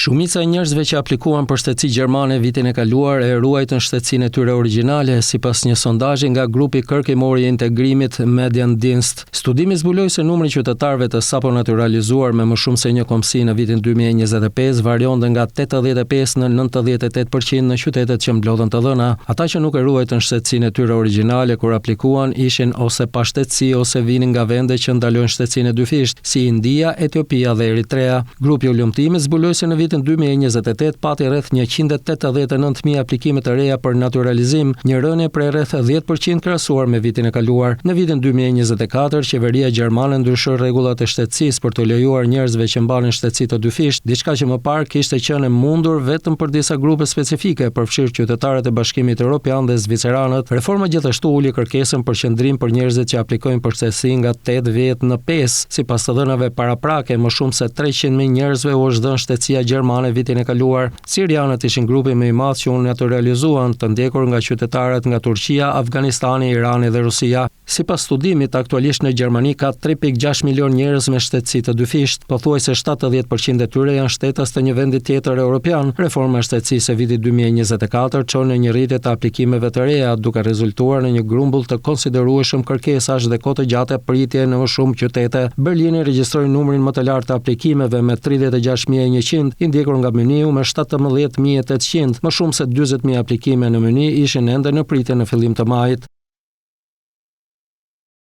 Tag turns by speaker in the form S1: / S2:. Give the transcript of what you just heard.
S1: Shumica e njerëzve që aplikuan për shtetësi gjermane vitin e kaluar e ruajtën shtetësinë e tyre origjinale, sipas një sondazhi nga grupi kërkimor i integrimit Mediendienst. Studimi zbuloi se numri i qytetarëve të saponaturalizuar me më shumë se një kombësi në vitin 2025 varionte nga 85 në 98% në qytetet që mblodhën të dhëna. Ata që nuk e ruajtën shtetësinë e tyre origjinale kur aplikuan ishin ose pa shtetësi ose vinin nga vende që ndalojnë shtetësinë e dyfishtë, si India, Etiopia dhe Eritrea. Grupi i hulumtimit zbuloi se në vitin 2028 pati rreth 189.000 aplikime të reja për natyralizim, një rënie prej rreth 10% krahasuar me vitin e kaluar. Në vitin 2024, qeveria gjermane ndryshoi rregullat e shtetësisë për të lejuar njerëzve që mbanin shtetësi të dyfishtë, diçka që më parë kishte qenë e mundur vetëm për disa grupe specifike, përfshirë qytetarët e Bashkimit Evropian dhe zviceranët. Reforma gjithashtu uli kërkesën për qëndrim për njerëzit që aplikojnë për shtetësi nga 8 vjet në 5. Sipas të dhënave paraprake, më shumë se 300.000 njerëzve u është dhënë shtetësia gjermane vitin e kaluar. Sirianët ishin grupi më i madh që u naturalizuan, të ndjekur nga qytetarët nga Turqia, Afganistani, Irani dhe Rusia. Sipas studimit, aktualisht në Gjermani ka 3.6 milion njerëz me shtetësi të dyfishtë. Pothuajse 70% e tyre janë shtetas të një vendi tjetër europian. Reforma e shtetësisë e vitit 2024 çoi në një rritje të aplikimeve të reja, duke rezultuar në një grumbull të konsiderueshëm kërkesash dhe kohë të gjate pritje në më shumë qytete. Berlini regjistroi numrin më të lartë të aplikimeve me 36.100, i ndjekur nga Mynihu me 17.800. Më shumë se 40.000 aplikime në Mynih ishin ende në pritje në fillim të majit.